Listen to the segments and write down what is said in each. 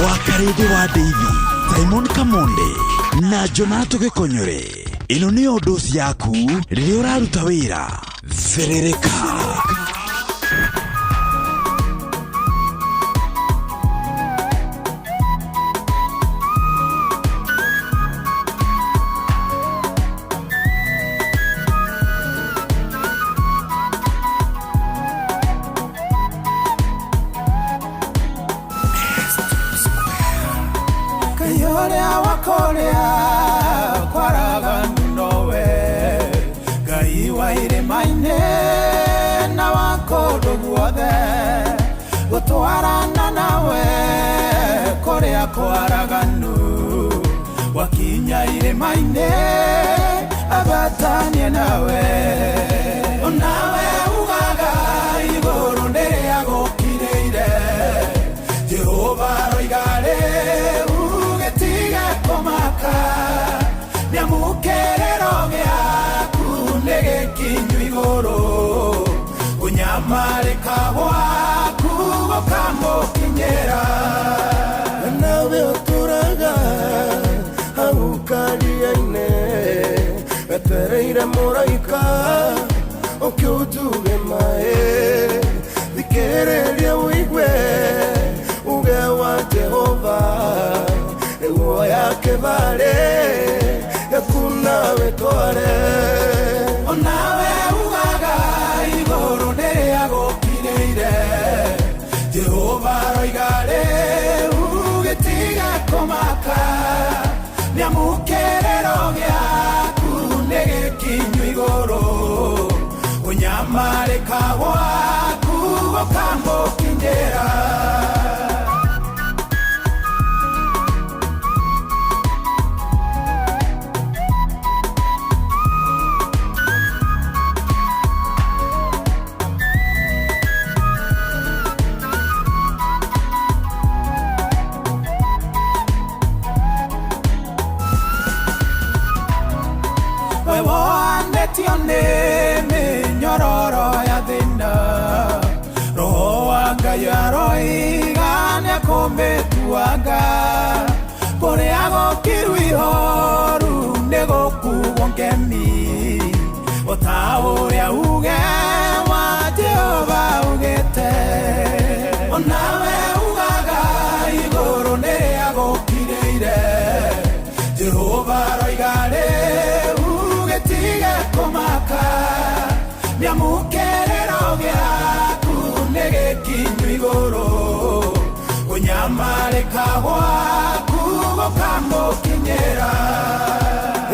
Wakarĩndĩ wa Ndeithi, Simon Kamonde na Jonato Gĩkonyore. Ĩno nĩyo ndosi yaku rĩrĩa ũraruta wĩra. Therereka. Kayolea wakolea kwaraganu nowe Ngai wa irĩma-inĩ na wa kũndũ guothe gũtwarana nawe kũrĩa kwaraganu wakinya irĩma-inĩ abatanie nawe nawe ugaga igũrũ nĩrĩa gũkirĩire Jehova aroiga rĩu gĩtige kũmaka nĩamũkĩrĩro gĩaku nĩ gĩkinyu igũrũ kũnyamarĩka gwaku gũkamũkinyĩra. Nawe ũtũraga hau karia-inĩ wetereire mũraika ũkĩ ũtuge maĩ thikĩrĩria ũigue uge wa Jehova nĩguo ya kĩbarĩ yaku nawe tware. Onawe ugaga igũrũ nĩrĩa gũkirĩire Jehova aroiga rĩu gĩtige kũmaka nĩamũkĩrĩro gĩaku nĩ gĩkinyu igũrũ kũnyamarĩka gwaku gũkamũkinyĩra. We woanĩtio nĩ mĩnyororo ya thĩna roho wa Ngai aroiga nĩakũmĩtuanga kũrĩa gũkiru ihoru nĩ gũkuo ngemi o ta ũrĩa uge wa Jehova ugĩte onawe ugaga igũrũ nĩrĩa gũkirĩire Jehova aroiga rĩu gĩtige kũmaka nĩamũkĩrĩro gĩaku nĩ gĩkinyu igũrũ kũnyamarĩka gwaku gũkamũkinyĩra.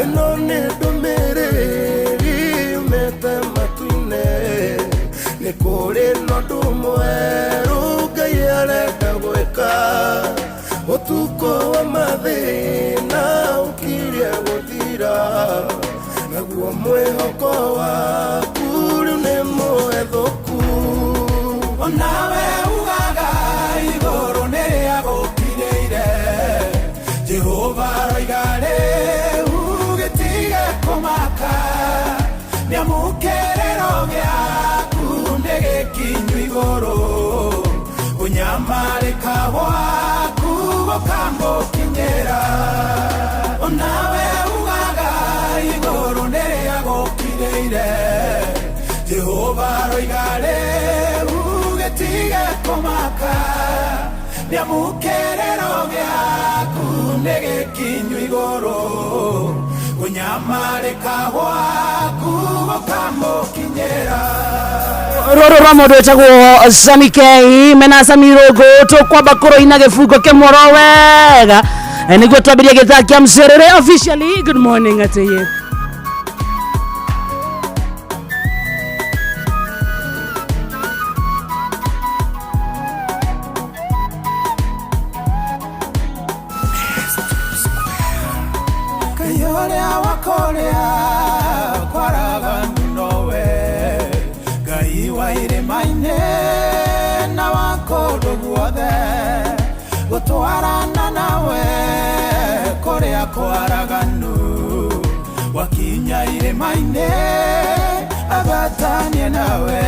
Ĩno nĩ ndũmĩrĩri yumĩte matu-inĩ nĩ kũrĩ na ũndũ mwerũ Ngai arenda gwĩka ũtukũ wa mathĩna ũkirie gũthira naguo mwĩhoko waku rĩu nĩ mũhethũku. Onawe ugaga igũrũ nĩrĩa gũkirĩire Jehova aroiga rĩu gĩtige kũmaka nĩamũkĩrĩro gĩaku nĩ gĩkinyu igũrũ kũnyamarĩka gwaku gũkamũkinyĩra onawe ugaga igũrũ nĩrĩa gũkirĩire Jehova aroiga rĩu gĩtige kũmaka nĩamũkĩrĩro gĩaku nĩ gĩkinyu igũrũ kũnyamarĩka gwaku gũkamũkinyĩra. Rũrũ rwa mũndũ wĩtagwo Sami K mena Sami Rũngũ tũkwamba kũrũina gĩbungo kĩmwe oro wega. Nĩguo twambĩrie gĩthaa kĩa mcerere officially. Good morning atĩye. Kayolea wakolea kwaraganu nowe Ngai wa irĩma-inĩ na wa kũndũ guothe gũtwarana nawe kũrĩa kwaraganu wakinya irĩma-inĩ abatanie nawe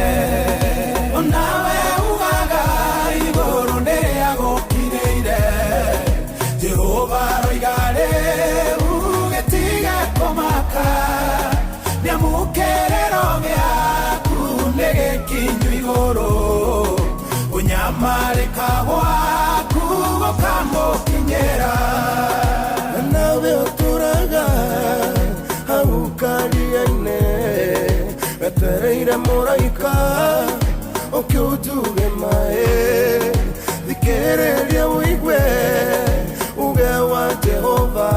onawe ugaga igũrũ nĩrĩa gũkirĩire. Igũrũ kũnyamarĩka gwaku gũkamũkinyĩra. Nawe ũtũraga hau karia-inĩ, wetereire mũraika ũke ũnjuge maĩ. Thikĩrĩria ũigue uge wa Jehova,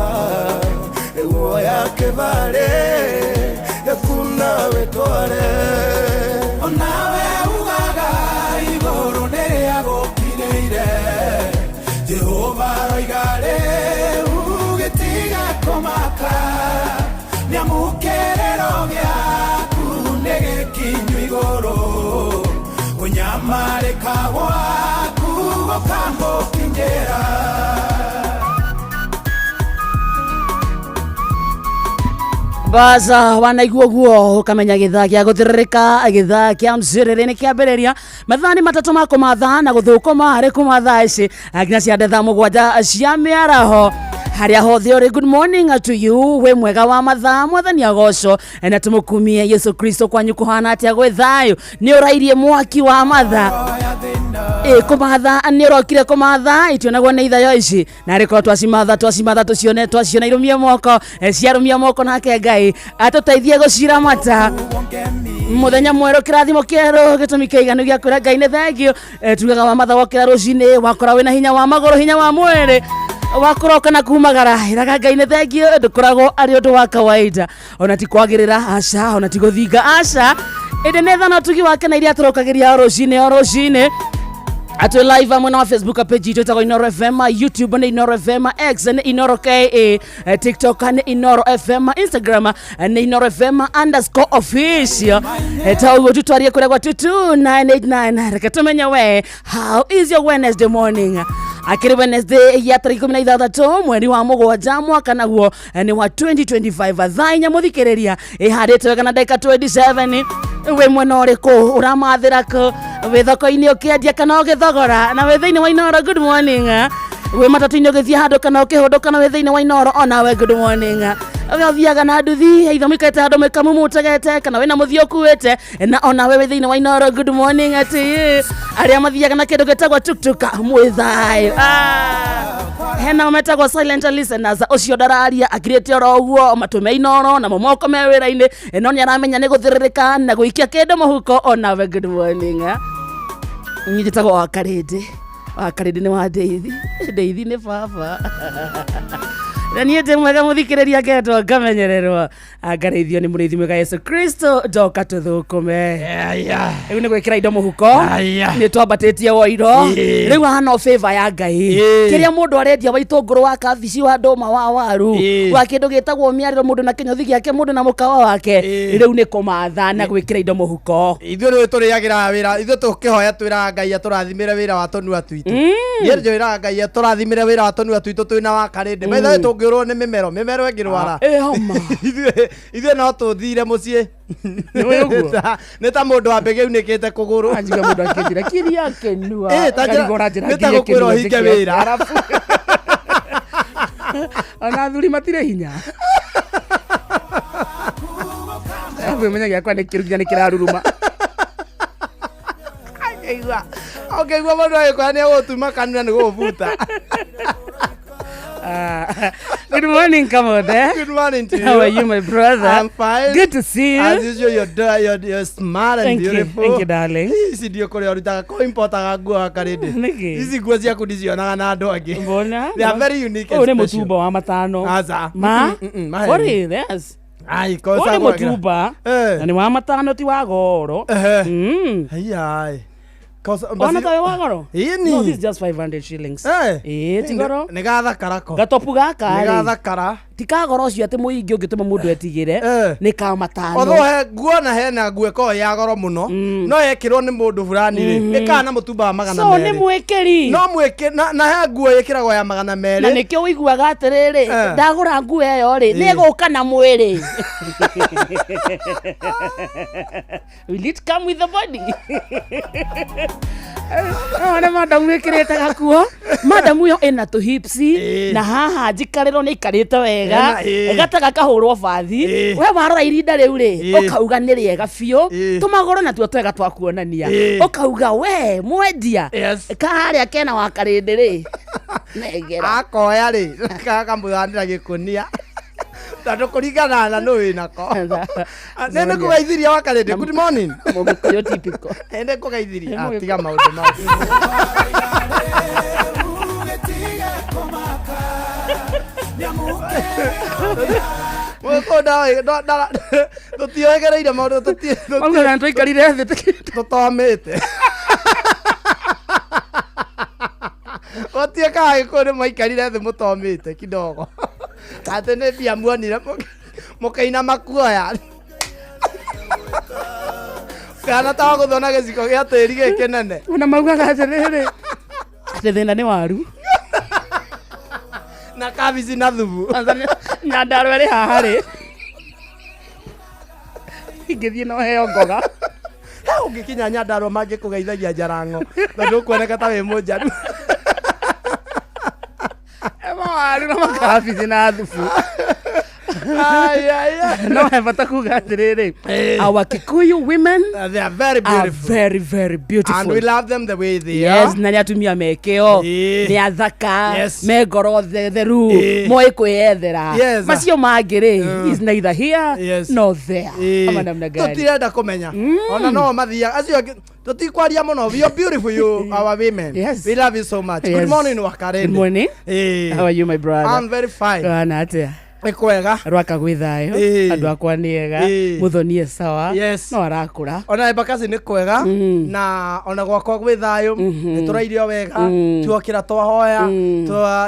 nĩguo ya kĩbarĩ yaku nawe tware. Onawe ugaga igũrũ nĩrĩa gũkinyĩire, Jehova aroiga rĩu gĩtiga kũmaka, nĩamu kĩrĩro gĩaku nĩ gĩkinyu igũrũ, kũnyamarĩka gwaku gũkamũkinyĩra. Baza wanaigua guo ukamenya githaa gĩa gũthĩrĩrĩka, githaa kĩa mcĩrĩrĩ nĩ kĩambĩrĩria. Mathaa nĩ matatũ ma kũmatha na gũthũkũma harĩ kuma thaa ici nginya cia thaa 7 cia mĩaraho. Harĩa hothe ũrĩ, good morning to you. Wĩ mwega wa mathaa, Mwathani agocwo na tũmũkumie Yesu Kristo. Kwanyu kũhana atĩa? Gwĩ thayũ? Nĩ ũrairie mwaki wa mathaa ĩ kũmatha? Nĩ ũrokire kũmatha? Itionagwo nĩ ithayo ici, na rĩkorwo twacimatha, twacimatha tũcione, twaciona irũmie moko. Ciarũmia moko, nake Ngai atũteithie gũciramata. Mũthenya mwerũ, kĩrathimo kĩerũ, gĩtũmi kĩiganu gĩa kwĩra Ngai nĩ thank you. Tugaga wa matha wokĩra rũcinĩ, wakora wĩna hinya wa magũrũ, hinya wa mwĩrĩ wa kũroka na kumagara, ĩraga Ngai nĩ thank you. Ndũkoragwo arĩ ũndũ wa kawaida, ona ti kwagĩrĩra, aca, ona ti gũthinga, aca, ĩndĩ nĩ tha na ũtugi wake na iria tũrokagĩria o rũcinĩ o rũcinĩ. Atwe live mwena wa Facebook page itũ ĩtagwo Inoro FM, YouTube nĩ Inoro FM, X nĩ Inoro KA, TikTok nĩ Inoro FM, Instagram nĩ InoroFM_official. Ta ũguo tutwarie kũrĩa gwa 22989. Reke tũmenye we, how is your Wednesday morning? Akĩrĩ Wednesday ya tarĩki 16 mweri wa 7, mwaka naguo nĩ wa 2025, thaa 4 mũthikĩrĩria ĩhandĩte wega na ndagĩka 27. Wĩ mwena ũrĩkũ? Ũramathĩra kũ? Wĩ thoko-inĩ ũkĩendia kana ũgĩthogora? Na wĩ thĩinĩ wa Inoro, good morning. Wĩ matatũ-inĩ ũgĩthiĩ handũ kana ũkĩhũndũka, na wĩ thĩinĩ wa Inoro, onawe good morning. We ũthiaga na nduthi, itho mũikarĩte handũ mũkamumutegete, kana wĩna mũthio ũkuĩte, na onawe wĩ thĩinĩ wa Inoro, good morning. Atĩ arĩa mathiaga na kĩndũ gĩtagwo tuktuk, mwĩ thayũ? Ah. Hena metagwo silent listeners, ũcio ndararia, akirĩte oro ũguo, matũ me Inoro namo moko me wĩra-inĩ, no nĩ aramenya nĩ gũthĩrĩrĩka na gũikia kĩndũ mũhuko, onawe good morning. Niĩ njĩtagwo wa Karĩndĩ, wa Karĩndĩ nĩ wa Ndeithi, Ndeithi nĩ baba, na niĩ ndĩ mwega mũthikĩrĩria, ngendwo ngamenyererwo, ngarĩithio nĩ mũrĩithi mwega Yesu Kristo. Ndoka tũthũkũme. Rĩu nĩ gwĩkĩra indo mũhuko. Aya. Nĩ twambatĩtie woiro. Rĩu haha no favor ya Ngai. Kĩrĩa mũndũ arendia, wa itũngũrũ, wa kabici, wa ndũma, wa waru, wa kĩndũ gĩtagwo mĩarĩro, mũndũ na kĩnyũthi gĩake, mũndũ na mũkawa wake. Rĩu nĩ kũmatha na gwĩkĩra indo mũhuko. Ithuĩ rĩu tũrĩagĩra wĩra, ithuĩ tũkĩhoya twĩraga Ngai atũrathimĩre wĩra wa tũnua twitũ. Niĩ njwĩraga Ngai atũrathimĩre wĩra wa tũnua twitũ twĩna wa karĩndĩ maitho. Tũngĩũrwo nĩ mĩmero, mĩmero ĩngĩrwara, Ĩ homa. Ithuĩ no tũthire mũciĩ. Nĩ ũguo? Nĩ ta mũndũ wa mbĩgĩ unĩkĩte kũgũrũ. Anjiga mũndũ akĩnjĩra kiria kĩnua. Ta njĩra- Ngarigwo ũranjĩra nĩ ta ngirie gũkwĩra kĩnua ũhinge njĩke wĩra. atĩa? Arabu ona athuri matirĩ hinya. Arabu menya gĩakwa nĩ kĩru nginya nĩ kĩraruruma. Ũngĩigua, ũngĩigua mũndũ agĩkwĩra nĩ egũgũtuma kanua, nĩ gũgũbuta. Ah, good morning, Kamode. Good morning to you. How are you, my brother? I'm fine. Good to see you. As usual, you're smart and Thank you. beautiful. Thank you, darling. Ici ndio kũrĩa ũrutaga ko importaga nguo akarĩndĩ. Nĩkĩ? Ici nguo ciaku ndicionaga na andũ angĩ. Mbona? They are very unique and Ũyũ nĩ special. mũtumba wa matano. Aca. Ma? Maheni. For real, yes. Ai, ko Ũyũ nĩ cagũragĩra. mũtumba. Eh. Na nĩ wa matano, ti wa goro. Ehe. Haiya. Ona tawe wa goro? Ĩni. No, this is just 500 shillings. Eh. Ĩĩ, ti goro. Nĩ gathakara ko. Gatopu gaka Nĩ rĩ. gathakara. Ti ka goro ũcio atĩ mũingĩ ũngĩtũma mũndũ etigĩre. Eh. Nĩ ka matano. Although he nguona hena nguo ĩkoragwo ya goro mũno, no yekĩrwo nĩ mũndũ fulani rĩ, ĩkaga na mũtumba wa magana So nĩ merĩ. mwĩkĩri. No mwĩkĩ na he nguo ĩkĩragwo ya magana Na merĩ. nĩkĩo ũiguaga atĩrĩrĩ, Eh. ndagũra nguo ĩyo rĩ, nĩ ĩgũka na mwĩrĩ. Will it come with the body? Nĩ madamu ĩkĩrĩte gakuo, madamu ĩyo ĩna tũ hips na haha njikarĩro nĩ ikarĩte wega. Gata gakahũrwo bathi. We warora irinda rĩu rĩ, ũkauga nĩ rĩega biũ. Tũmagũrũ natuo twega twa kuonania. Ũkauga we mwendia karĩa kena wa karĩndĩ rĩ, negera. Akoya rĩ, gakamũthanĩra gĩkũnia tondũ kũringana na nũ wĩnako. Nĩ kũgeithiria wa karĩndĩ, good morning. Mũgĩkũyũ typical. Nĩ kũgeithiria. Ah, tiga maũndũ mau. Mũgĩkũyũ tũtioegereire maũndũ Mauga na twaikarire thĩ tũtomĩte gũtiĩkaga gĩkũyũ nĩ maikarire thĩ mũtomĩte kidogo atĩ nĩ mbia muonire mũkĩina makuoya kana ta gũthona gĩciko gĩa tĩri gĩ kĩnene. Ona maugaga atĩrĩrĩ, atĩ thĩna nĩ waru na kabici na thubu. Nyandarua ĩrĩ haha rĩ, ingĩthiĩ no heo ngoga. He ũngĩkinya Nyandarua mangĩkũgeithagia njarango tondũ ũkuoneka ta wĩ mũnjaru. Mawaru na makabici na thubu. Ai, ai, ai. No he bata kuga atĩrĩrĩ, our Kikuyu women They are very are beautiful very very beautiful and we love them the way they are. Na nĩ atumia mekĩo, nĩ athaka, me ngoro theru, moĩ kwĩyethera. Macio mangĩ rĩ, is neither here nor there. Ama namna gani? Tũtirenda kũmenya ona no mathiaga acio angĩ tũtikwaria mũno. We are beautiful, you, our women. We love you so much. Good morning, Wakarende. Good morning. How are you, my brother? I'm very fine. Wana atĩa? Nĩ kwega. Rwaka gwĩ thayũ. Andũ akwa nĩ ega. Mũthonie sawa. No arakũra. Ona Embakasi nĩ kwega na ona gwakwa gwĩ thayũ, nĩ tũrairio wega, tuokĩra twahoya,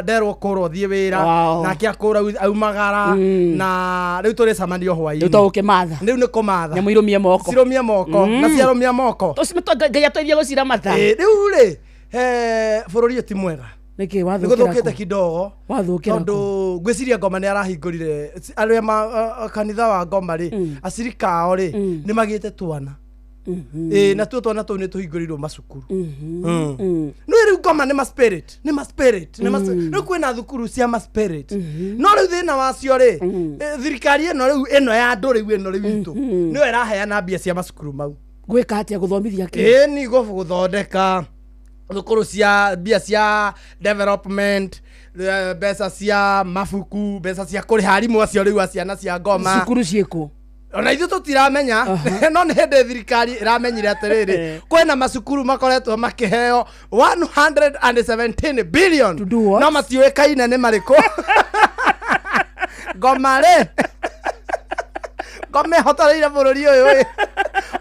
nderwo kũrwo thiĩ wĩra. Nake akũra aumagara na rĩu tũrĩcamanio Rĩu hwaĩ-inĩ. to gũkĩmatha. Rĩu nĩ kũmatha. Nyamũ irũmie moko. Cirũmie moko na ciarũmia moko. Ngai atũteithie gũciramata. Rĩu rĩ, bũrũri ũyũ ti mwega. Nĩkĩ? Nĩ Wathũkĩra gũthũkĩte kũ? kidogo. Wathũkĩra Tondũ kũ? ngwĩciria ngoma nĩ arahingũrire arĩa ma kanitha wa ngoma rĩ, acirika ao rĩ, nĩ magĩte twana. Ĩ, natuo twana tũu nĩ tũhingũrĩirwo macukuru. No rĩu ngoma nĩ ma spirit, nĩ ma spirit, nĩ ma rĩu kwĩna thukuru cia ma spirit, no rĩu thĩna wacio rĩ, thirikari ĩno rĩu ĩno ya andũ rĩu ĩno rĩu itũ nĩyo ĩraheana mbia cia macukuru mau. Gwĩka atĩa? Gũthomithia kĩ? Ĩ, ni gũthondeka thukuru cia mbia cia development, mbeca cia mabuku, mbeca cia kũrĩha arimũ acio rĩu a ciana cia ngoma. Cukuru ciĩkũ? Ona ithuĩ tũtiramenya, no nĩ hĩndĩ thirikari ĩramenyire atĩrĩrĩ, kwĩna macukuru makoretwo makĩheo 117 billion. To do what? No matiũĩkaine nĩ marĩkũ. Ngoma rĩ, ngoma ĩhotoreire bũrũri ũyũ ĩ.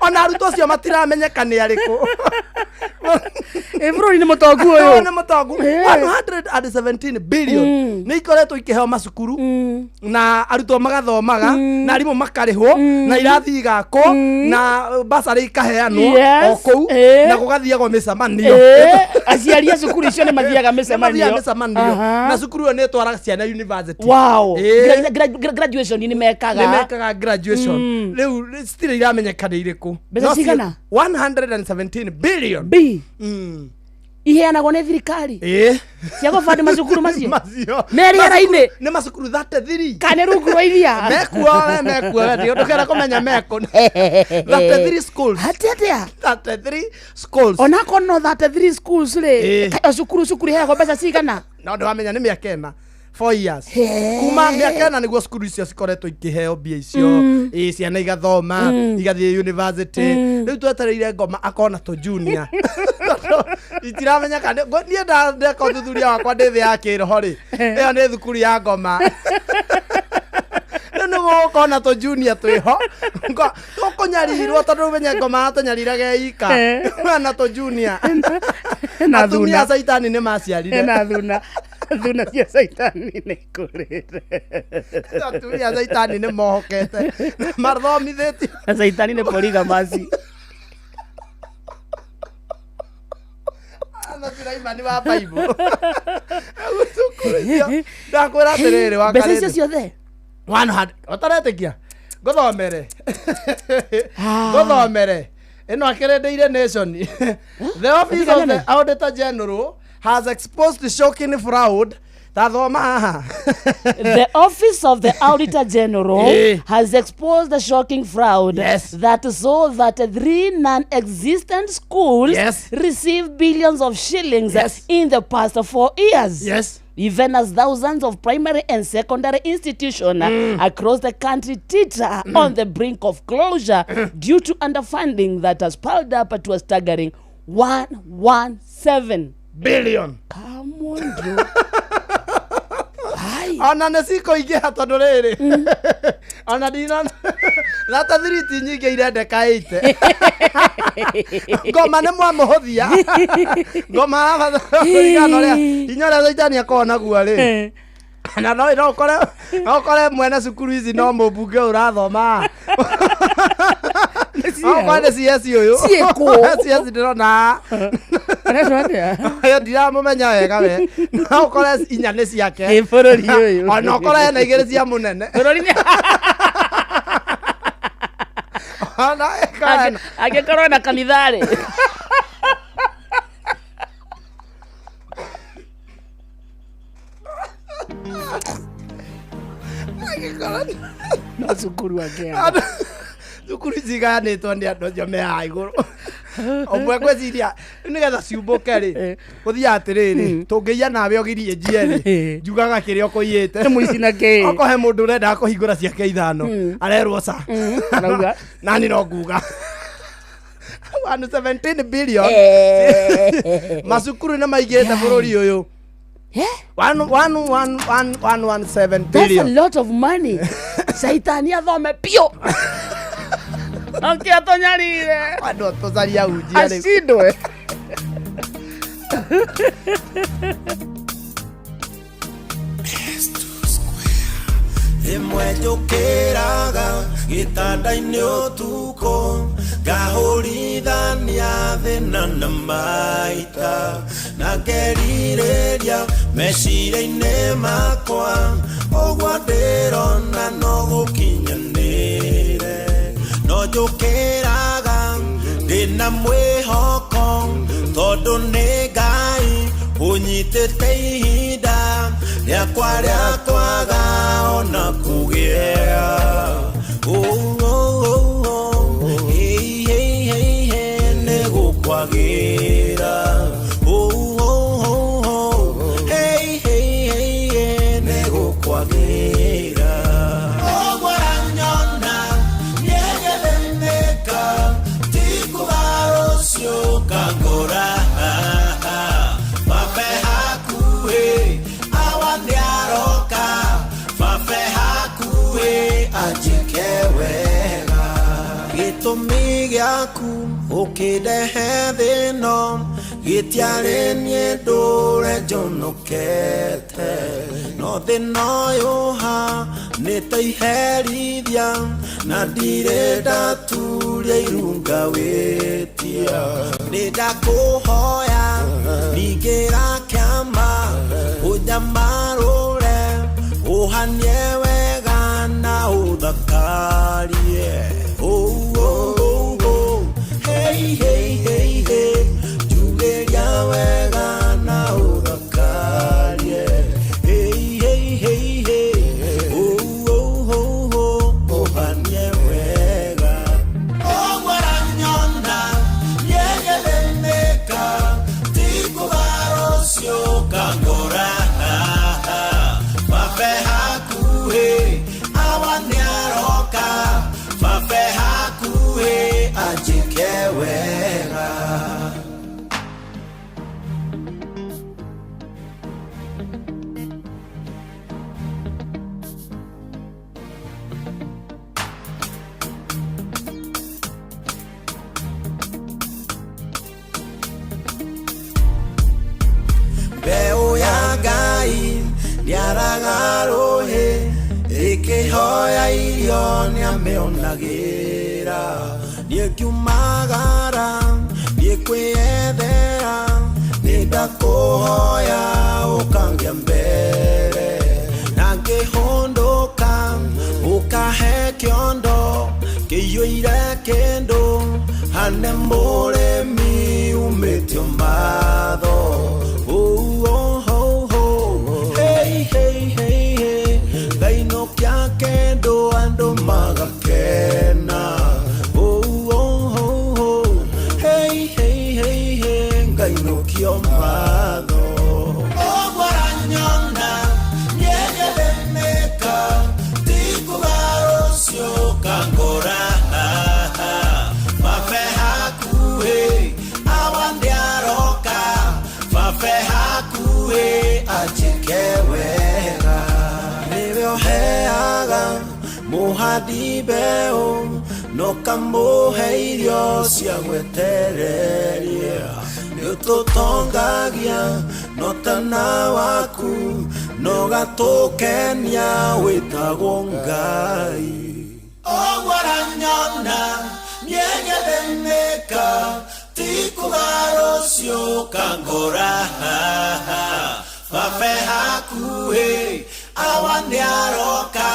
Ona arutwo acio matiramenyeka nĩ arĩkũ. Ĩ, bũrũri nĩ mũtongu ũyũ ũyũ. Nĩ mũtongu. 117 billion nĩ ikoretwo ikĩheo macukuru na arutwo magathomaga na arimũ makarĩhwo na irathi igakwo na basarĩ ikaheanwo o kũu na gũgathiagwo mĩcemanio. Aciari a cukuru icio nĩ mathiaga Nĩmathiaga mĩcemanio. mĩcemanio. Na cukuru ĩyo nĩ ĩtwaraga ciana university. Graduation nĩ mekaga. Nĩ mekaga graduation. Rĩu citirĩ iramenyeka nĩ irĩkũ. Mbeca No cigana? 117 billion. B iheanagwo nĩ thirikari cia gũbandi macukuru macio. Macio. Me rĩera-inĩ. Nĩ macukuru 33. Kana nĩ rungu rwa iria? Mekuo we, mekuo we, ndũkenda kũmenya mekũ. 33 schools. Atĩ atĩa? 33 schools. Onakorwo no 33 schools rĩ, o cukuru cukuru iheagwo mbeca cigana? No ndĩramenya nĩ mĩaka ĩna, 4 years, kuma mĩaka ĩna nĩguo cukuru icio cikoretwo ikĩheo mbia icio. Ĩ, ciana igathoma, igathiĩ university. Rĩu twetereire ngoma akona tũ junior. Tondũ itiramenyeka niĩ ndeka ũthuthuria wakwa ndĩ thĩ ya kĩroho rĩ, ĩyo nĩ thukuru ya ngoma. Rĩu nĩ gũgũkona tũ junior twĩho. Tũkũnyarirwo tondũ ũmenye ngoma atũnyariraga ika na tũ junior. Na Atumia thuna. a caitani nĩ maciarire. Na thuna, thuna cia caitani nĩ ikũrĩte. Atumia a caitani nĩ mohokete mathomithĩtio. Na caitani nĩ polygamous. Na Sulaimani wa Bible. Cukuru icio ndakwĩra atĩrĩrĩ wa Mbeca icio Karĩndĩ. ciothe. 100 ũtaretĩkia ngũthomere, ngũthomere. Ĩno akĩrendeire Nation. The office of the Auditor General has exposed shocking fraud. Ta thoma haha. The Office of the Auditor General has exposed the shocking fraud that saw that three non-existent schools receive billions of shillings in the past 4 years. Even as thousands of primary and secondary institutions across the country teeter on the brink of closure due to underfunding that has piled up to a staggering 117 billion. Come on, bro. Ai. Ona nä cikå ingä ha tondå rä rä ona ndina thata thiriti nyingä irendeka ite ngoma nä mwamå hå thia ngoma igana rä hinya å rä a caitani akorwo naguo rä na no ũkore mwene cukuru ici no mũmbunge ũrathoma, no ũkore nĩ CS ũyũ. Ciĩkũ? CS ndĩrona. Aretwo atĩa? Ĩyo ndiramũmenya wega we, no ũkore inya nĩ ciake. Ĩ bũrũri ũyũ. Ona ũkore hena igĩrĩ cia mũnene. Bũrũri nĩ Ona ĩkore hena- Angĩkorwo na kanitha rĩ. No cukuru angĩaga. Thukuru ici igayanĩtwo nĩ andũ acio me haha igũrũ ũmwe ngwĩciria nĩgetha ciumbũke rĩ, gũthiaga atĩrĩrĩ, tũngĩiya nawe ũgirie njie rĩ, njugaga kĩrĩa ũkũiyĩte. Nĩ mũici na kĩ? Okorwo he mũndũ ũrendaga kũhingũra ciake ithano, arerwo ca. Arauga. Nani no nguga 117 billion macukuru nĩ maigĩte bũrũri ũyũ. One, one, one, one, one, one, seven That's a billion. lot of money. Caitani athome biũ. Oke atũnyarire. Andũ tũcaria unjia rĩu. Acindwe. Rĩmwe njũkĩraga gĩtanda-inĩ ũtukũ ngahũrithania thĩna na maita na ngerirĩria meciria-inĩ makwa ũguo ndĩrona no gũkinyanĩre no njũkĩraga ndĩna mwĩhoko tondũ nĩ Ngai ũnyitĩte ihinda rĩakwa rĩa kwaga ona kũgĩa. Oh, oh, oh, oh. Hey, hey, hey, hey, nĩ gũkwagĩra. Oh, oh, oh, oh. Hey, hey, hey, hey, nĩ gũkwagĩra. Ũguo ũranyona nĩngĩthĩnĩka, ti kuga rũciũ kangora. Babe hakuhĩ, awa nĩaroka, babe hakuhĩ anjĩke wega. Gĩtũmi gĩaku ũkĩndehe thĩno gĩtiarĩ niĩ ndũre njonokete no thĩna ũyũ ha nĩ ta iherithia na ndirĩ ndaturia irunga wĩtia nĩ ndakũhoya ningĩra kĩama ũnyamarũre ũhanie wega na ũthakarie. Oh, oh, oh, oh. Hey, hey, hey, hey. Njugeria wega na ũthakarie. Hey, hey, hey, hey. Oh, oh, oh, oh. Ũhanie wega. Ũguo ũranyona nĩngĩthĩnĩka, ti kuga rũciũ kangora. Babe hakuhĩ, awa nĩaroka, babe hakuhĩ anjĩke wega. Mbeũ ya Ngai ndĩaraga rũhĩ ĩkĩhoya irio nĩamĩonagĩra niĩ ngiumagara niĩ kwĩyethera nĩndakũhoya ũkangĩa mbere na ngĩhũndũka ũkahe kĩondo kĩiyũire kĩndũ. Hane mũrĩmi umĩtio matho. Oh, oh, oh, oh. Hey, hey, hey, hey. Ngainũkia kĩndũ andũ magakena. Oh, oh, oh, oh. Hey, hey, hey, hey. Ngainũkio matho. Ũguo ũranyona, niĩ ngĩthĩnĩka, ti kuga rũciũ ũkangora. Babe hakuhĩ, awa nĩaroka. Babe hakuhĩ, anjĩke wega. Nĩwe ũheaga mũhandi mbeũ, na ũkamũhe irio cia gwetereria. Nĩũtũtongagia na ũtana waku, na ũgatũkenia wĩtagwo Ngai. Ũguo ũranyona, niĩ ngĩthĩnĩka, ti kuga rũciũ ũkangora. Babe hakuhĩ, awa nĩaroka.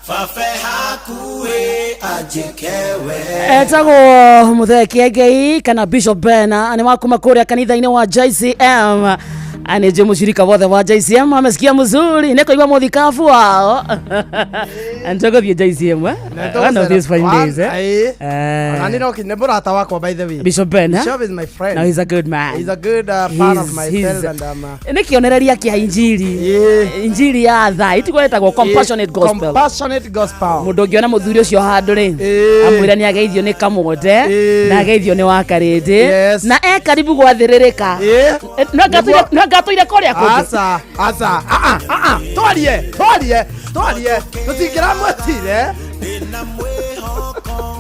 Babe hakuhĩ, anjĩke wega. Etagwo Muthee Kiengei kana Bishop Bena, nĩ wa kuma kũrĩa kanitha-inĩ wa JCM. Nĩ njũ mũcirika wothe wa JCM amesikia mzuri nĩ kũigua mũthikabu wao. Nĩtũgũthiĩ JCM, eh? One of these fine days, eh? Eh. Ona nä må rata wakwa, by the way. Bishop Ben, eh? Bishop is my friend. Now he's a good man. He's a good fan of myself and Nĩ kĩonereria kĩa injiri. Injiri ya tha itiguo ĩtagwo compassionate gospel. Compassionate gospel. Mũndũ ũngĩona mũthuri ũcio handũ rĩ, amwĩra nĩ ageithio nĩ Kamonde na ageithio nĩ Wakarĩndĩ na e karibu gwathĩrĩrĩka. No ngatũire kũrĩa kũngĩ. Aca, aca, ah, ah, ah, ah. Twarie, twarie, twarie, tũtingĩramwĩtire. Ndĩna mwĩhoko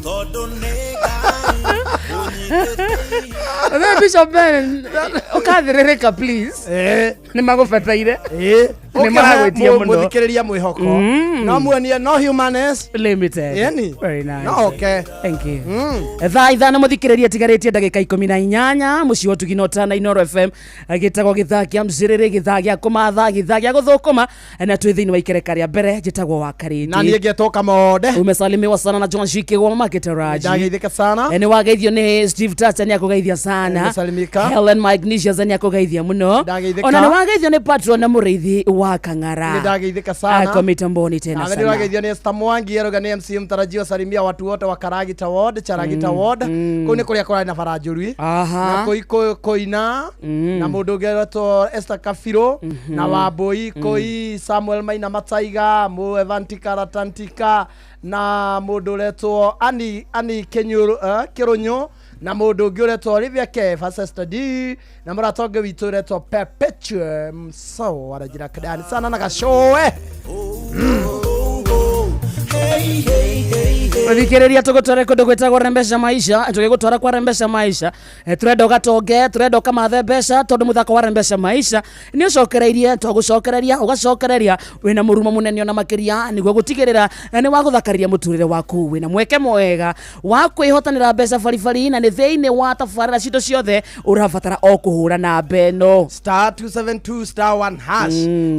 tondũ nĩ Ngai ũnyitĩte. We Bishop Ben, ũkathĩrĩrĩka please. Nĩ magũbataire. Nĩ maragwĩtia mũno. Mũthikĩrĩria mwĩhoko no muonie no humanness limited. Yani. Very nice. No okay. Thank you. Thaa 5 mũthikĩrĩria tigarĩtie ndagĩka 18 mũciĩ wa ũtugi na ũtana Inoro FM, gĩtagwo gĩthaa kĩa mcĩrĩrĩ, gĩthaa gĩa kũmatha, gĩthaa gĩa gũthũkũma, na twĩ thĩinĩ wa ikereka rĩa mbere. Njĩtagwo wa Na niĩ Karĩndĩ. ngetwo Kamonde. Umesalimiwa sana na John Shikigwa makĩtaraji. Ndageithĩka sana. Nĩ wageithio nĩ Steve Tacha, nĩ akũgeithia sana. Nimesalimika. Helen Magnesius nĩ akũgeithia mũno. Ndageithĩka. Ona nĩ wageithio nĩ patron na mũrĩithi wa Kang'ara. Nĩ ndageithĩka sana. Ako mitamboni tena Nawe sana. nĩũrageithio nĩ Esther Mwangi, arauga nĩ MC mtarajiwa, salimia watu wote wa Karagita Ward, Charagita Ward. Kũu nĩ kũrĩa kũrarĩ na bara njũru na kũi kũina na mũndũ ũngĩ wetwo Esther Kabirũ na Wambui kũi Samuel Maina Mataiga mũ Evantika Ratantika na mũndũ ũretwo Ani Kenyuru, Kĩrũnyũ na mũndũ ũngĩ ũretwo Olivia Kefa Sister D na mũrata ũngĩ witũ ũretwo Perpetuum so aranjĩra kadani sana na gacoe. Hey, hey, hey, hey. Thikĩrĩria, tũgũtware kũndũ gwĩtagwo Rembesha Maisha. Tũgĩgũtwara kwa Rembesha Maisha, tũrenda ũgatonge, tũrenda ũkamathe mbeca, tondũ mũthako wa Rembesha Maisha nĩ ũcokereirie, tũgũcokereria ũgacokereria wĩna mũrumo mũnene ona makĩria, nĩguo gũtigĩrĩra nĩ wagũthakariria mũtũrĩre waku. Wĩna mweke mwega wa kwĩhotanĩra mbeca baribari, na nĩ thĩinĩ wa tabarĩra citũ ciothe ũrabatara o kũhũra namba ĩno. Star 272 star 1 hash,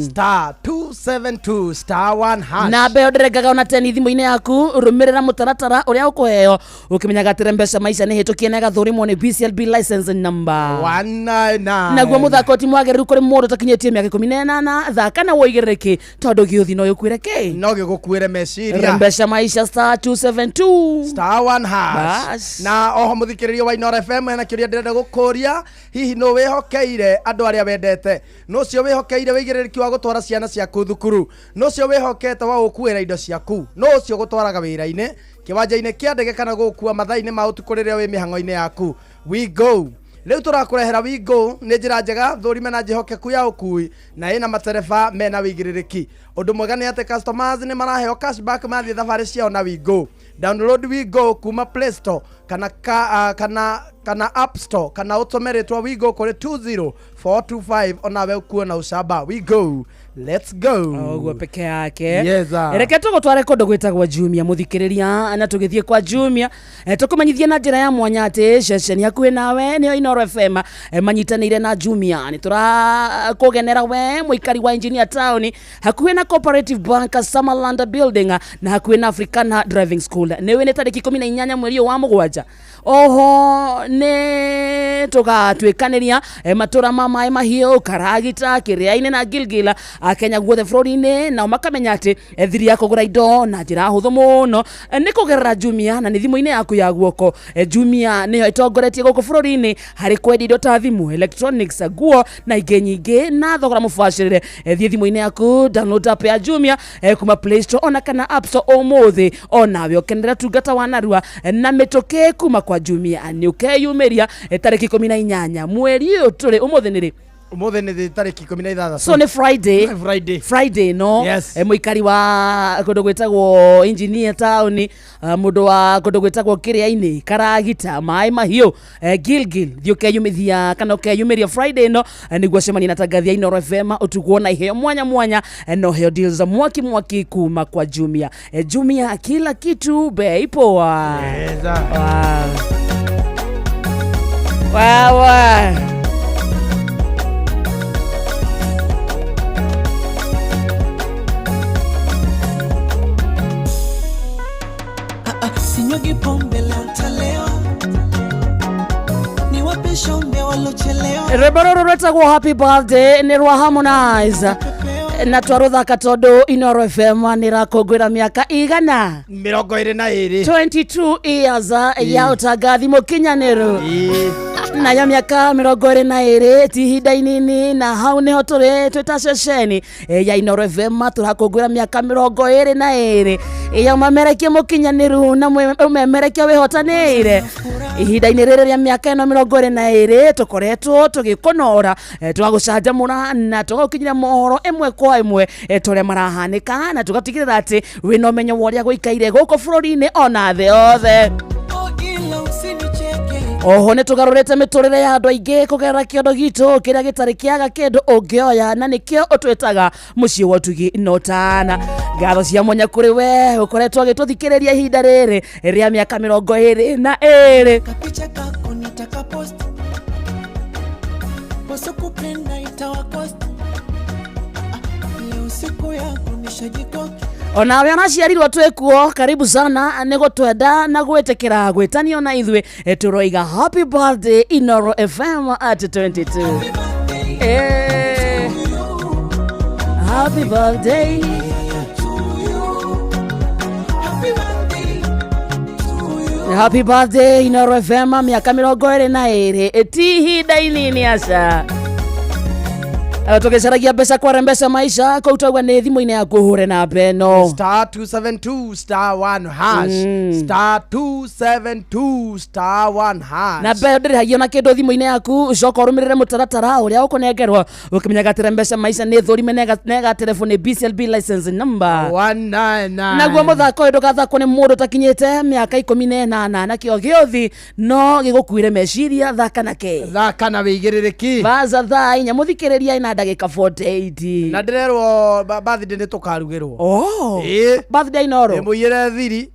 star 272 star 1 hash. Namba ĩyo ndĩrengaga ona teni thimũ-inĩ yaku. Rũmĩrĩra mũtaratara ũrĩa ũkũheo ũkĩmenyaga atĩ Mbeca Maisha nĩ hĩtũkie na ĩgathũrimwo nĩ BCLB license number 199. Naguo mũthako ti mwagĩrĩru kũrĩ mũndũ ũtakinyĩtie mĩaka 18. Thaka na woigĩrĩrĩki, tondũ gĩũthi no gĩkuĩre kĩ? No gĩgũkuĩre meciria. Mbeca Maisha, star 272 star 1 hash. Bas. Na oho mũthikĩrĩria wa Inoro FM, hena kĩũria ndĩrenda gũkũria: hihi nũ wĩhokeire andũ arĩa wendete? Nũ ũcio wĩhokeire wĩigĩrĩrĩki wa gũtwara ciana ciaku thukuru? Nũ ũcio wĩhokete wa gũkuĩra indo ciaku? Nũ ũcio gũtwaraga wĩra-inĩ, kĩwanja-inĩ kĩa ndege, kana gũgũkua mathaa-inĩ ma ũtukũ rĩrĩa wĩ mĩhang'o-inĩ yaku? We go rĩu tũrakũrehera We Go, nĩ njĩra njega thũrime na njĩhokeku ya ũkui na ĩna matereba mena wĩigĩrĩrĩki. Ũndũ mwega nĩ atĩ customers nĩ maraheo cashback mathiĩ thabarĩ ciao na We Go. Download We Go kuma Play Store kana, ka, kana App Store, kana ũtũme rĩtwa We Go kũrĩ 425 onawe ukuona ucamba. We go, let's go. Ũguo peke yake. Yes, sir. Reke tũgũtware kũndũ gwĩtagwo Jumia, mũthikĩrĩria, na tũgĩthiĩ kwa Jumia, tũkũmenyithie na njĩra ya mwanya atĩ ceceni hakuhĩ nawe nĩyo Inoro FM, manyitanĩire na Jumia. Nĩ tũrakũgenera we mũikari wa Engineer Town, hakuhĩ na Cooperative Bank Summerland Building, na hakuhĩ na Africana Driving School. Nĩwe nĩ tarĩki 18 mweri ũyũ wa mũgwanja. Oho nĩ tũgatuĩkanĩria matũra ma Maĩ Mahiũ, Karagita, Kĩrĩa-inĩ na Gilgil, Akenya guothe bũrũri-inĩ nao makamenya atĩ thiri ya kũgũra indo na njĩra hũthũ mũno nĩ kũgerera Jumia, na nĩ thimũ-inĩ yaku ya guoko. Jumia nĩyo ĩtongoretie gũkũ bũrũri-inĩ harĩ kwendia indo ta thimũ, electronics, nguo na ingĩ nyingĩ na thogora mũbacĩrĩre. Thiĩ thimũ-inĩ yaku, download app ya Jumia kuma Play Store ona kana App Store ũmũthĩ, onawe ũkenere tungata wa narua na mĩtũkĩ kuma kwa Jumia. Nĩ ũkeyumĩria tarĩki 18 mweri ũyũ tũrĩ. Ũmũthĩ nĩ rĩ? Ũmũthĩ nĩ tarĩki 16. So nĩ Friday. Friday. Friday no. Yes. Mũikari wa kũndũ gwĩtagwo Engineer Town, mũndũ wa kũndũ gwĩtagwo Kĩrĩa-inĩ, Karagita, Maĩ Mahiũ, Gilgil, thiĩ ũkeyumithia kana ũkeyumĩria Friday ĩno, nĩguo cemania na tangathia Inoro FM, ũtugwo na iheo mwanya mwanya, na ũheo deals za mwaki mwaki kuma kwa Jumia. Jumia, kila kitu bei poa. Yes, sir. Wow. Wow. Sinyugi pombe leo ntalewa, niwape shombe walochelewa. Rwĩmbo rũrũ rwĩtagwo Happy Birthday nĩ rwa Harmonize, na twarũthaka tondũ Inoro FM nĩ ĩrakũngũĩra mĩaka igana 22. 22 years ya ũtangathi mũkinyanĩru. Ĩĩ. Nayo mĩaka 22 ti ihinda inini, na hau nĩho tũrĩ twĩ ta ceceni ya Inoro FM, tũrakũngũĩra mĩaka 22 ya ũmemerekia mũkinyanĩru na ũmemerekia wĩhotanĩire. Ihinda-inĩ rĩrĩ rĩa mĩaka ĩno 22 tũkoretwo tũgĩkũnora, tũgagũcanjamũra na tũgagũkinyĩra mohoro ĩmwe kwa ĩmwe, tũrĩa marahanĩka, na tũgatigĩrĩra atĩ wĩna ũmenyo wa ũrĩa gũikaire gũkũ bũrũri-inĩ ona thĩ yothe. Oh, ila usinicheke. Oho nĩ tũgarũrĩte mĩtũrĩre ya andũ aingĩ kũgerera kĩondo gitũ kĩrĩa gĩtarĩ kĩaga kĩndũ ũngĩoya, na nĩkĩo ũtwĩtaga mũciĩ wa ũtugi no tana. Ngatho cia mwanya kũrĩ we ũkoretwo agĩtũthikĩrĩria ihinda rĩrĩ rĩa mĩaka 22. Kapicha kako nitakapost, wasokupenda itawakost. Ah, leo siku yako nishajikoki. Onawe onaciarirwo twĩkuo, karibu sana nĩ gũtwenda na gwĩtĩkĩra gwĩtanio na ithuĩ. Tũroiga happy birthday Inoro FM at 22. Happy birthday. Happy birthday Inoro FM, mĩaka 22 ti ihinda inini aca. Tũgĩcaragia mbeca kware mbeca maisha kũu, tauga nĩ thimũ-inĩ yaku ũhũre namba ĩno. Star 272 star 1 hash, star 272 star 1 hash. Na mbeo ndĩrĩhagio na kĩndũ thimũ-inĩ yaku. Coka ũrũmĩrĩre mũtaratara ũrĩa ũkũnengerwo, ũkĩmenyaga atĩrĩ mbeca maica nĩ thũrime nega telefoni BCLB license number 199. Naguo mũthako ũyũ ndũgathakwo nĩ mũndũ ũtakinyĩte mĩaka 18, nakĩo gĩothi no gĩgũkuire meciria. Thaka nake. Thaka na wĩigĩrĩrĩki. Baza thaa 4, mũthikĩrĩria, ina ndagĩka 48. Na ndĩrerwo birthday nĩ tũkarugĩrwo. Oh. Ĩĩ. Birthday Inoro. Mũiyĩre thiri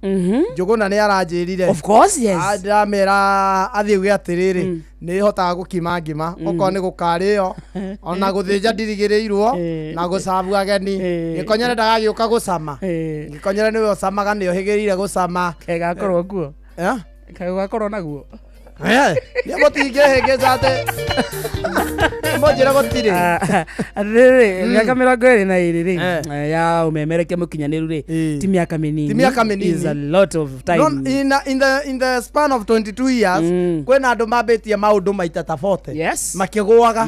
Njũgũna nĩ aranjĩrire. Of course, yes. Ndĩramera athiĩ uge atĩrĩrĩ, nĩ hotaga gũkima ngima, okorwo nĩ gũkarĩo ona gũthĩnja ndirigĩrĩirwo na gũcabu ageni. Gĩkonyere ndagagĩũka gũcama. Gĩkonyere nĩwe ũcamaga, nĩ ũhĩgĩrĩire gũcama. Gakorwo kuo. Eh? Gakorwo naguo. Nĩ mũtingĩhĩngĩca atĩ mũnjĩre gũtirĩ. Atĩrĩrĩ, mĩaka 22 rĩ, ya ũmemerekia mũkinyanĩru rĩ, ti mĩaka mĩnini. Ti mĩaka mĩnini. Is a lot of time. No, in the span of 22 years, kwĩna andũ mambĩtie maũndũ maita ta 40 makĩgũaga.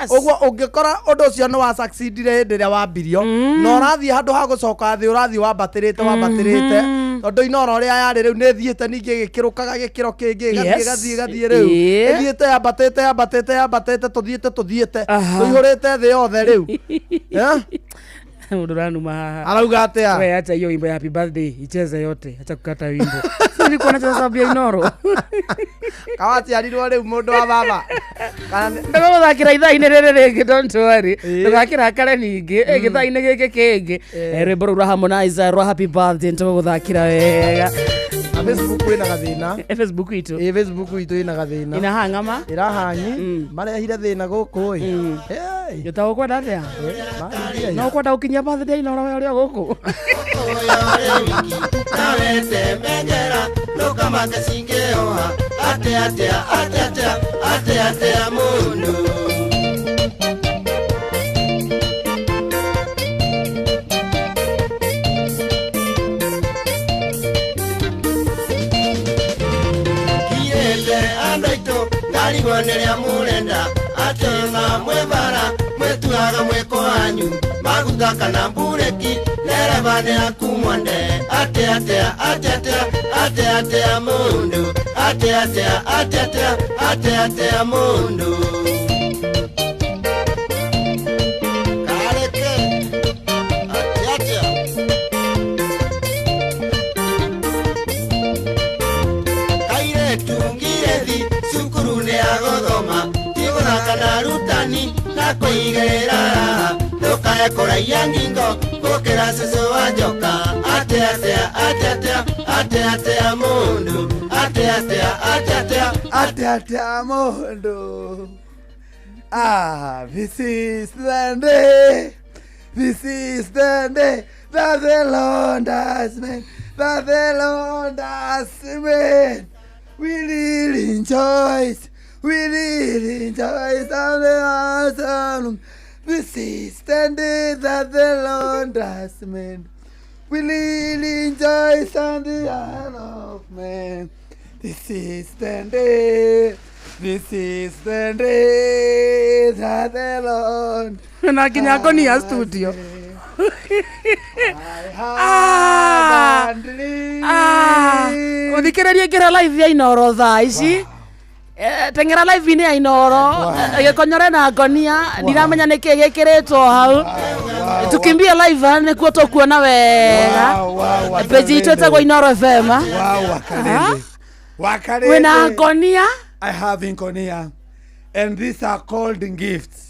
Ũguo ũngĩkora ũndũ ũcio nĩ wa succeedire hĩndĩ ĩrĩa wambirio, na ũrathiĩ handũ ha gũcoka thĩ, ũrathiĩ wambatĩrĩte wambatĩrĩte, tondũ Inoro ũrĩa yarĩ rĩu nĩ ĩthiĩte ningĩ ĩgĩkĩrũkaga gĩkĩro kĩngĩ, ĩgathiĩ, ĩgathiĩ, ĩgathiĩ rĩu ĩthiĩte yambatĩte yambatĩte yambatĩte, tũthiĩte tũthiĩte tũihũrĩte thĩ yothe rĩu. Eh? Mũndũ ũranuma haha. Arauga atĩa? We acha hiyo wimbo ya happy birthday icheze yote, acha kukata wimbo. Si nilikuwa nacheza sababu ya Inoro. Kawaciarirwo rĩu mũndũ wa baba. Kana Ndagũthakĩra ithaa-inĩ rĩrĩ rĩngĩ, don't worry. Ĩĩ. Ndũgakĩrakare ningĩ. Ĩ, gĩthaa-inĩ gĩkĩ kĩngĩ. Rwĩmbo rũu rwa Harmonize rwa happy birthday nĩtũgũgũthakĩra wega. Na Facebook kwĩna gathĩna. Facebook itũ Ĩ, Facebook itũ ĩna gathĩna. Inahang'ama. Ĩrahanyi marehire thĩna gũkũ ĩ. Hey. Gĩtagwo kwenda atĩa? Mahingia. No kwenda gũkinyia birthday Inooro we ũrĩ o gũkũ. Kiete andũ aitũ ndarigwo nĩrĩa mũrenda atĩ ona mwĩ bara mwĩtuaga mwĩko wanyu maguta kana mburĩki ndereba nĩ aku mwende atĩ atĩa atĩ atĩa atĩ atĩa mũndũ atĩ atĩa atĩ atĩa atĩ atĩa mũndũ kareke atĩ atĩa. Kairetu ngirethi cukuru nĩ agũthoma ti gũthaka na arutani na kũigĩrĩra raha ndũkae kũraiya ngingo gũkĩra cũcũ wa njoka atĩ atĩa atĩ atĩa atĩ atĩa mũndũ atĩ atĩa atĩ atĩa. Ate ate amondo. Ah, this is the day. This is the day that the Lord has made. That the Lord has made. We will rejoice. We will rejoice and the awesome. This is the day that the Lord has made. We will rejoice and the isle of man. This is the day. This is the day that the Lord Na nginya ngonia studio. I have and live. Ũthikĩrĩrie ngĩra live ya Inooro thaa ici. Teng'era live-inĩ ya Inooro. Gĩkonyore na ngonia ndiramenya nĩkĩ gĩkĩrĩtwo hau. Tukimbie live nĩkuo tũkuona wega. Wow, wow, Page itũ ĩtagwo Inooro FM. Wow, Wakalende. Wakalende. Wĩna ngonia. I have inkonia. And these are called gifts.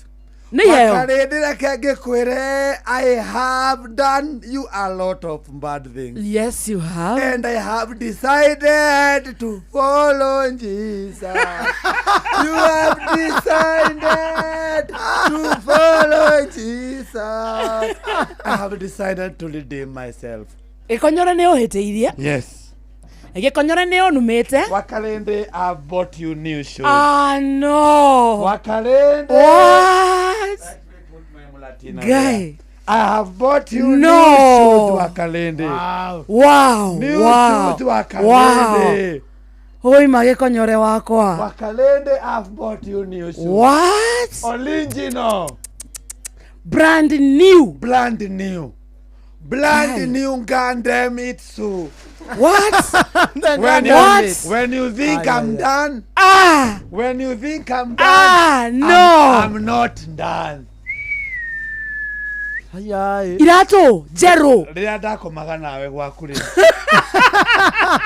Nĩ iheo. Wakalende reke ngĩkwĩre, I have done you a lot of bad things. Yes, you have. And I have decided to follow Jesus. You have decided to follow Jesus. I have decided to redeem myself. Gĩkonyore nĩ ũhĩtĩirie. Yes. Gĩkonyore nĩ ũnumĩte. Wakalende, I've bought you new shoes. Ah, no. Wakalende. What? Mulatina Guy. there. I have bought you No. new shoes, Wakalende. Wow. New Wow. shoes, Wakalende. Wow. Oima gĩkonyore wakwa. Wakalende, I've bought you new shoes. What? Original. Brand new. Brand new. Brand Guy. new Gundam Itsu. What? When you, What? when you think I'm done, Ah. when you think I'm done, Ah, no. I'm not done. Ayai. Iratũ njerũ. Rĩrĩa ndakomaga nawe gwaku rĩ,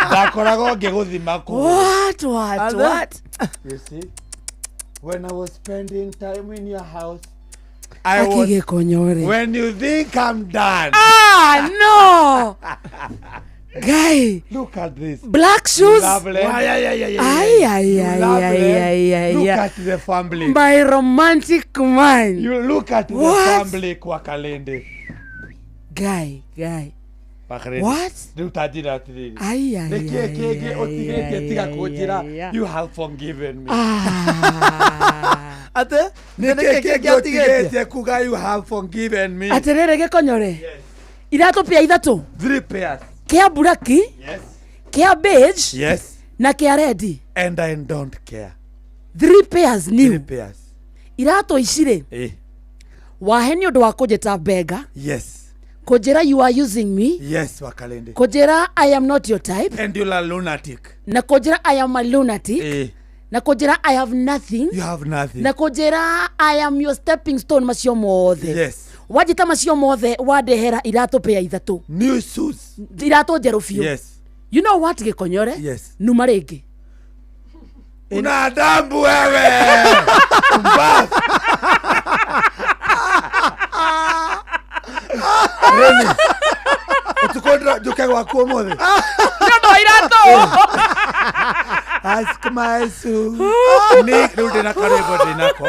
ndakoragwo ngĩgũthima kũgũrũ. What? What? Are What? You see, when I was spending time in your house, I Aki was, gĩkonyore. when you think I'm done, Ah, no. Guy. look at this. Black shoes. Lovely. Ay, ay, ay, Lovely. ay, ay, ay, Look ay. at the family. My romantic man. You look at the What? family kwa Kalende. Guy, guy. Wakalende. What? Rĩu ta njĩra atĩrĩrĩ. Ai, ai, Nĩ kĩĩ ai, kĩngĩ ai, ũtigĩtie ai, tiga ai, kũnjĩra ai, ai. you have forgiven me. Ah. Atĩ? Nĩ kĩĩ kĩngĩ ũtigĩtie? ũtigĩtie kuga you have forgiven me? Atĩrĩrĩ gĩkonyore. Iratũ pia ithatũ. Three pairs. Kĩa buraki, Yes. kĩa beige Yes. na kĩa redi. And I don't care. Three pairs Three new. pairs. Iratũ ici rĩ, Eh. wahe nĩ ũndũ wa kũnjĩta benga, Yes. kũnjĩra you are using me, Yes, Wakalende. kũnjĩra I am not your type, And you're a lunatic. na kũnjĩra I am a lunatic, Eh. na kũnjĩra I have nothing, You have nothing. na kũnjĩra I am your stepping stone macio mothe. Yes. Wanjĩta macio mothe wandehera iratũ pĩa ithatũ. New shoes. Iratũ njerũ biũ. Yes. You know what gĩkonyore? Yes. Numa rĩngĩ. Una adabu wewe. Mbafu. Reni. Utukondra njuke gwaku umuthi. Nĩ ũndũ wa iratũ. Ask my soul. Ni riu ndina karwimbo ndinako.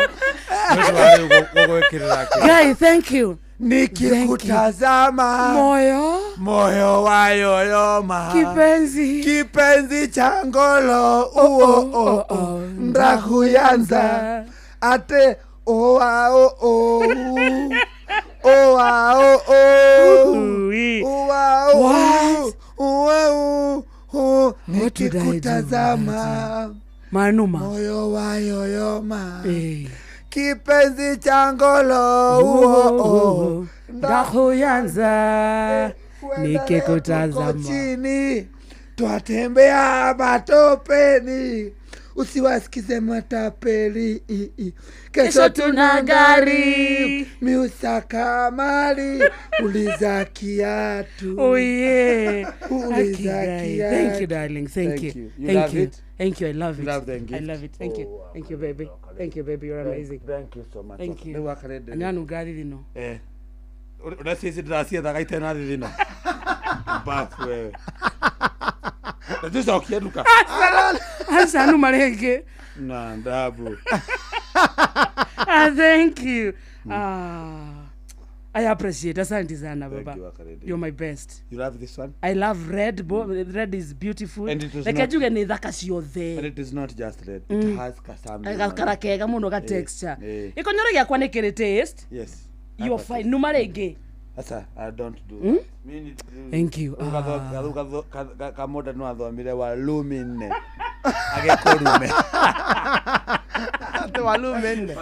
Nĩ ũndũ wa rĩu gũgwĩkĩrĩra kĩ. Guy, thank you. Nikikutazama Moyo moyo wayoyoma kipenzi kipenzi cha ngolo uo o o ndakuyanza ate oa o o oa o o Ui. oa o What? oa o o What would I do nikikutazama manuma moyo wayoyoma Eh. kipenzi cha ngolo uo o ndakuyanza nikikutazama Tuko chini twatembea matopeni usiwasikize matapeli i, i. Kesho tuna gari. miusaka mali uliza kiatu Oh yeah. Uliza Aki, guy. kiatu. Thank you darling. Thank, Thank you. you. You Thank love you. it? Thank you. I love it. You love the gift? I love it. Thank you. Oh, wow. Thank you baby. Thank you baby. You're amazing. Thank you so much. Thank you. Rĩu wakarende rĩ. Nyanunga thithino. Eh. Ũrĩa cici ndĩraciethaga itena thithino. Mbafu wewe. Na tucokie nduka. Aca numa rĩngĩ. Na ndabu. Ah, thank you. Ah. I appreciate. Asante sana Thank baba. you, Wakarende. You're my best. You love this one? I love red. Red is beautiful. And it was Reke not- njuge nĩ thaka And ciothe. it is not just red. It has something. Gakara kega mũno ga texture. eh. Ikonyoro gĩakwa nĩ kĩrĩ taste. Yes. You're fine. Numa rĩngĩ. Sasa I don't do that. Mimi Thank you. Gathu kamoda no athomire wa lumine. Agĩkũrume. Atĩ walumene.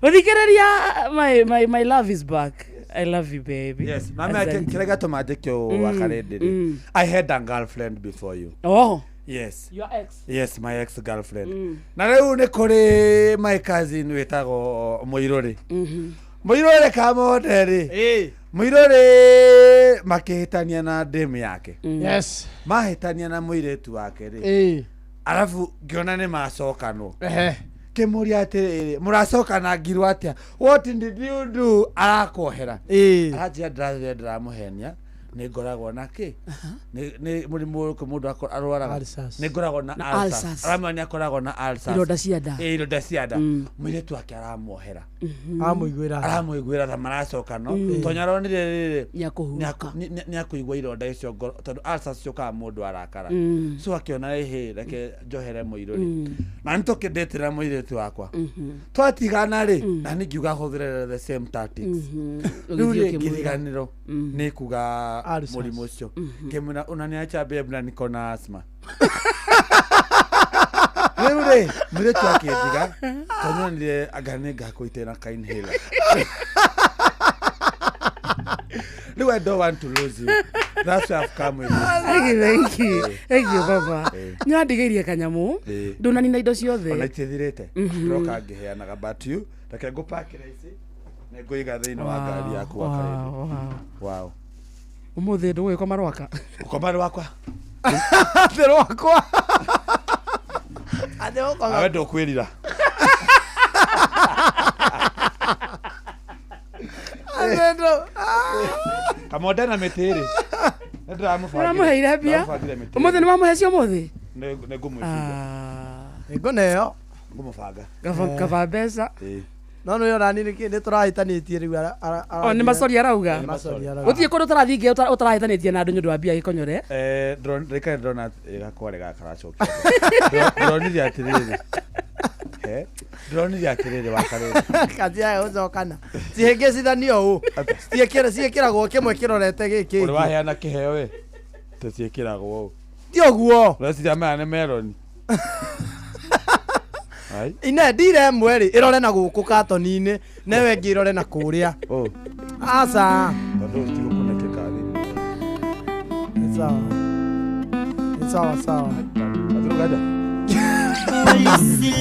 Ũthikĩrĩria my love is back. I love you baby. Yes, mami Asante. kĩrĩa gĩatũma njĩke ũũ wakarĩndĩ rĩ. I had a girlfriend before you. Oh, Yes. your ex. Yes, my ex girlfriend. Na rĩu nĩ kũrĩ my cousin wĩtagwo Mũirũrĩ. Mũirũrĩ kamonde rĩ. Ĩĩ. Mũirũrĩ makĩhĩtania na ndemu yake. Yes. Mahĩtania na mũirĩtu wake rĩ. Ĩĩ. Arabu ngĩona nĩ macokanwo. Ehe. Kĩmũria atĩrĩrĩ mũracokana ngirwo atĩa what did you do arakohera Ĩĩ. aranjĩra ndĩrathire ndĩramũhenia nĩ ngoragwo na kĩ nĩ mũrimũ ũrĩkũ mũndũ arwaraga Ulcers. nĩ ngoragwo na Na ulcers. ulcers. Aramwĩra nĩ akoragwo na ulcers. Ironda cia nda. Ĩ, ironda cia nda mũirĩtu wake aramuohera Amũiguĩra. aramũiguĩra tha maracokano tondũ aronire rĩrĩ Nĩakũhurũka. nĩ akũigua ironda icio ngoro tondũ ulcers ciũkaga mũndũ arakara so akĩona ĩhĩ reke njohere mũirũrĩ na nĩ tũkĩndĩtĩra mũirĩtu wakwa twatigana rĩ na nĩ ngiuga hũthĩre the same tactics rĩu Ũgĩthiĩ rĩ ũkĩmwĩra. ngĩriganĩrwo nĩ kuga Ulcers. mũrimũ ũcio ngĩmwĩra unaniacha babe na niko na asthma rĩu rĩ mũirĩtu akĩndiga tondũ nonire anga nĩ ngakũite na ka inhaler rĩu I don't want to lose you that's why I've come with you Thank you, thank you. Thank you baba. Nĩwandigĩirie kanyamũ. Eh. Ndũnanina indo ona ciothe. itithirĩte ndĩroka ngĩheanaga but you reke ngũpakĩra ici nĩ ngũiga thĩinĩ wa ngari yaku Wow, wakarĩndĩ wow. wow Ũmũthĩ ndũgũgĩkoma rwaka. ũkoma rwakwa Atĩ rwakwa. Atĩ ũkoma. awe ndũkwĩrira Atĩ ndũ- kamonde na mĩtĩ rĩ nĩ ndĩramũbangĩra. Ũramũheire mbia? Ndĩramũbangĩra mĩtĩ Ũmũthĩ nĩ wamũhe cio ũmũthĩ? nĩ ngũmwĩbinga Ah. Nĩngũneo. ngũmũbanga Kaba mbeca. Ĩĩ. No nĩ ona nĩ nĩ tũrahĩtanĩtie rĩu O nĩ macori arauga. Nĩ macori arauga. Gũtirĩ kũndũ ũtarathiĩ ngĩ ũtarahĩtanĩtie na andũ nĩ ũndũ wa mbia gĩkonyore. Eh, ndĩrikane ndĩrona gakwa gaka karacokia ndĩronire atĩrĩrĩ He, ndĩronire atĩrĩrĩ wakarĩrĩ Katia gũcokana. Cihĩngĩcithanio ũũ. Ciĩkĩragwo kĩmwe kĩrorete gĩkĩ. ũrĩ waheana kĩheo ĩ tũciĩkĩragwo ũũ Ti ũguo. ũreciria maya nĩ meroni Ai, Ine ndire ĩmwe rĩ ĩrore na gũkũ katoni-inĩ newe ĩngĩ ĩrore na kũrĩa. ũũ Aca. tondũ ũtigũkunĩkĩka thĩ Nĩ sawa. Nĩ sawa sawa. Atũrũganja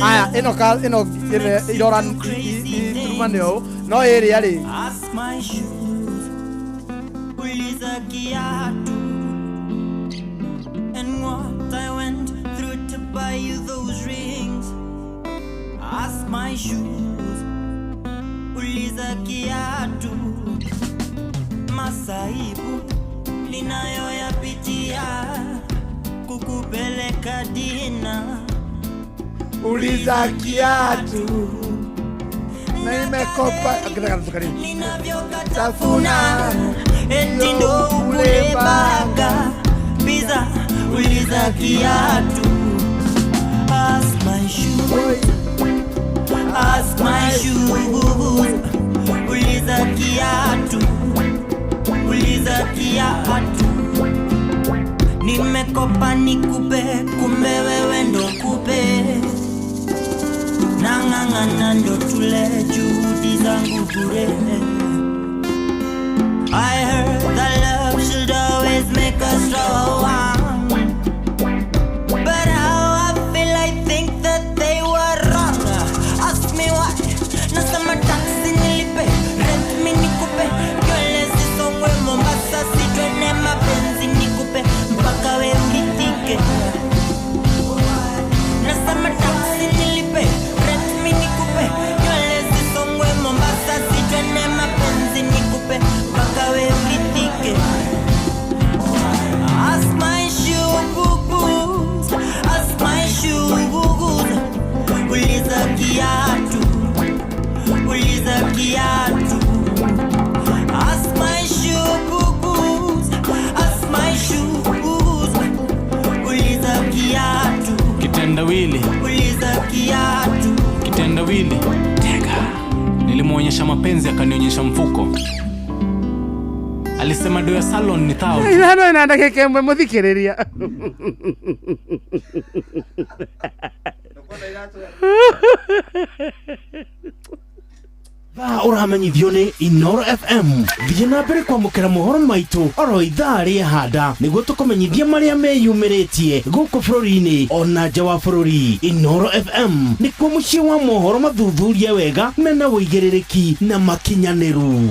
Aya ĩno ka ĩno ĩrĩa irora iturumane ũũ no ĩrĩa rĩ Ask my shoes, uliza kiatu, and what I went through to my shoes, uliza kiatu, masaibu ninayoyapitia kukupeleka dina, uliza kiatu na nimekopa ninavyokatafuna eti ndo ukule baga pizza, uliza kiatu. Ask my shoes, ask my shoes, uliza kiatu, uliza kiatu. Nimekopa nikupe, kumbe wewe ndo kupe, nang'ang'ana ndo tule, juhudi zangu bure. I heard that love should always make us strong, but how I feel, I think that they were wrong. Ask me why, nasema taxi nilipe, rent mi nikupe, nywele zisongwe Mombasa, sitwene mapenzi nikupe, mpaka we uridhike. Nasema taxi nilipe, rent mi nikupe, nywele zisongwe Mombasa, sitwene mapenzi nikupe, mpaka we uridhike. Ask my shoes, ask my shoes, uliza kiatu, uliza kiatu. Ask my shoes, ask my shoes, uliza kiatu, Kitendawili, uliza kiatu. kitendawili, tega. Nilimwonyesha mapenzi akanionyesha mfuko. Alisema do ya salon ni thao. Ithano na ndagĩka ĩmwe mũthikĩrĩria. Thaa ũramenyithio nĩ Inoro FM. Thiĩ na mbere kwamũkĩra mohoro maitũ oro ithaa rĩa handa nĩguo tũkũmenyithia marĩa meyumĩrĩtie gũkũ bũrũri-inĩ ona nja wa bũrũri. Inoro FM nĩkuo mũciĩ wa mohoro mathuthurie wega mena ũigĩrĩrĩki na makinyanĩru.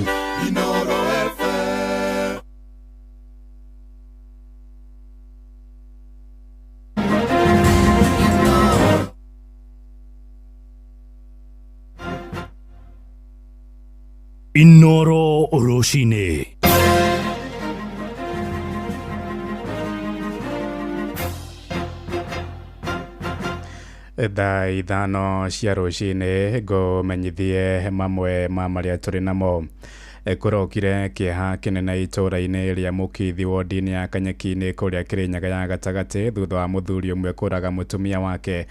Inoro rũcinĩ. Thaa 5 cia rũcinĩ ngũmenyithie mamwe ma marĩa tũrĩ namo. Kũrokire kĩeha kĩnene itũũra-inĩ rĩa Mũkithi wodi-inĩ ya Kanyeki-inĩ kũrĩa Kĩrĩnyaga ya gatagatĩ thutha wa mũthuri ũmwe kũraga mũtumia wake.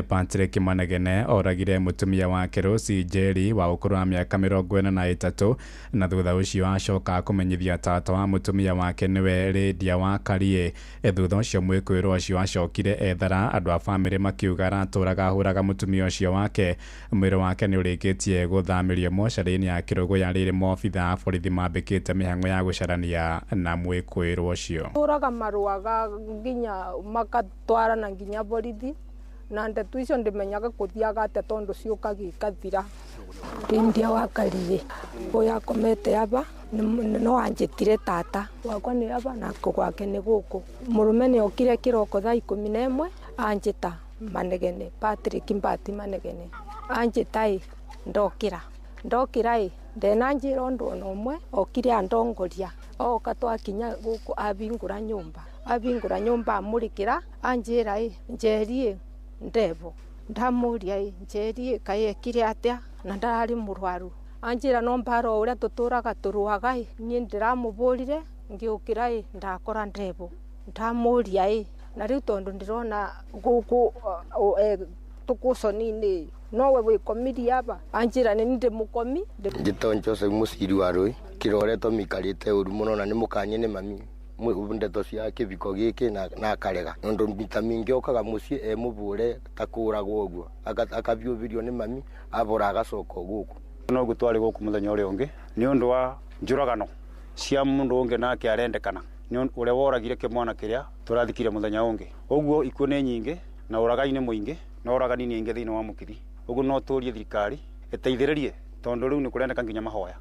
Patrick Manegene oragire mũtumia wake Rosie Njeri wa ũkũrũ wa mĩaka 43 na thutha ũcio acoka kũmenyithia tata wa mũtumia wake nĩwe Lydia wa Karie. Thutha ũcio mwĩkũĩrwo ũcio acokire ethara, andũ a bamĩrĩ makiuga aratũraga ahũraga mũtumia ũcio wake. Mwĩrĩ wake nĩ ũrĩkĩtie gũthamĩrio mocarĩ-inĩ ya Kĩrũgũya rĩrĩ maobitha a borithi mambĩkĩte mĩhang'o ya gũcarania na mwĩkũĩrwo ũcio. Tũraga marũaga nginya makatwarana nginya borithi na ndeto icio ndimenyaga kuthiaga atia tondu ciukaga ikathira. Ndia wakaririe uyu akomete aba no anjitire tata wakwa ni aba na gwake ni guku. Murume ni okire kiroko thaa 11 anjita Manegene Patrick Mbati Manegene anjita i ndokira i ndenanjira undu ona umwe okire andongoria oka twakinya guku abingura nyumba amurikira anjira i njerie ndevo ndamuria i njerie kai ekire atia na ndarari murwaru anjira no mbaro uria tuturaga turuaga i ni ndiramuburire ngiukira i ndakora ndevo ndamuria i na riu tondu ndirona guku tukuconi-ini nowe wikomirie aba anjira ni ndi mukomi. Njitagwo Joseph Musiri wa Rui kiroretwo mikarite uru muno na ni mukanye ni mami ndeto cia kibiko giki na akarega nondu mita mingi okaga mucii e mubure ta kuragwo uguo akabiubirio ni mami abora agacoka guku. No gutwari guku muthenya uria ungi ni undu wa njuragano cia mundu ungi nake arendekana ni uria woragire kimwana kiria turathikire muthenya ungi uguo ikuo ni nyingi na uragai ni muingi na uragani ni ingi thiini wa Mukithi uguo no turie thirikari iteithiririe tondu riu ni kurendeka nginya mahoya.